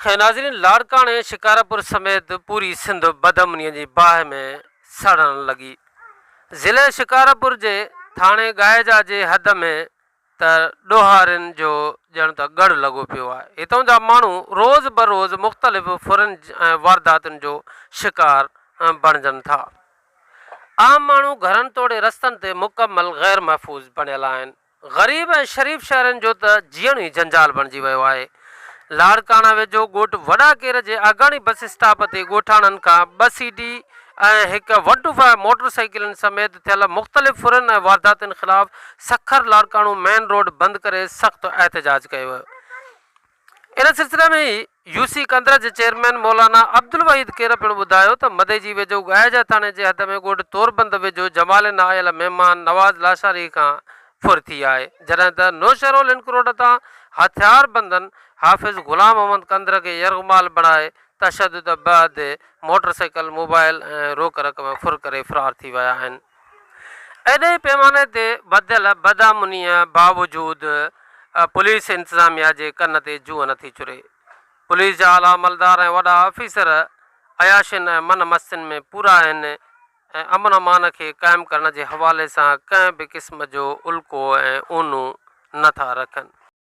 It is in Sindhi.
خير ناظرين لاڙڪاڻي شڪارپور سميت پوري سنڌ بدامني جي باهه ۾ سڙڻ لڳي. ضلعي شڪارپور جي ٿاڻي ڳائيجا جي حد ۾ ته ڏوهارين جو ڄڻ ته ڳڙهه لڳو پيو آهي. هتان جا ماڻهو روز بروز مختلف ڦرن ۽ وارداتن جو شڪار بڻجن ٿا. عام ماڻهو گهرن توڙي رستن تي مڪمل غير محفوظ بڻيل آهن. غريب ۽ شريف شهرين جو ته جيئڻ ئي جنجال بڻجي ويو آهي. لاڙڪاڻا ويجهو ڳوٺ وڏا ڪير جي آگاڻي بس اسٽاپ تي ڳوٺاڻن کان ٻه سي ڊي ۽ هڪ ون ٽو فائيو موٽر سائيڪلن سميت ٿيل مختلف ڦرن ۽ وارداتن خلاف سکر لاڙڪاڻو مين روڊ بند ڪري سخت احتجاج ڪيو ويو. ان سلسلي ۾ ئي يو سي ڪنڌر جي چيئرمين مولانا عبدالوحيد کير پڻ ٻڌايو ته مدئجي ويجهو ڳاهيجا ٿاڻي جي حد ۾ ڳوٺ توربند ويجهو جمالين آيل مهمان نواز لاشاري کان ڦر ٿي آهي جڏهن ته نوشهرو لنڪ روڊ تان هٿياربندن حافظ غلام محمد ڪنڌر کي يرغمال بڻائي تشدد بعد موٽر سائيڪل، موبائل ۽ روڪ رقم ڦر ڪري فرار ٿي ويا آهن. ايڏي پيماني تي وڌيل بدامنيء باوجود پوليس انتظاميا جي ڪن تي جونء نٿي چري. پوليس جا اعليٰ عملدار ۽ وڏا آفيسر عياشين ۽ من مستين ۾ پورا آهن ۽ امن امان کي قائم ڪرڻ جي حوالي سان ڪنهن به قسم جو الڪو ۽ اونو نٿا رکن.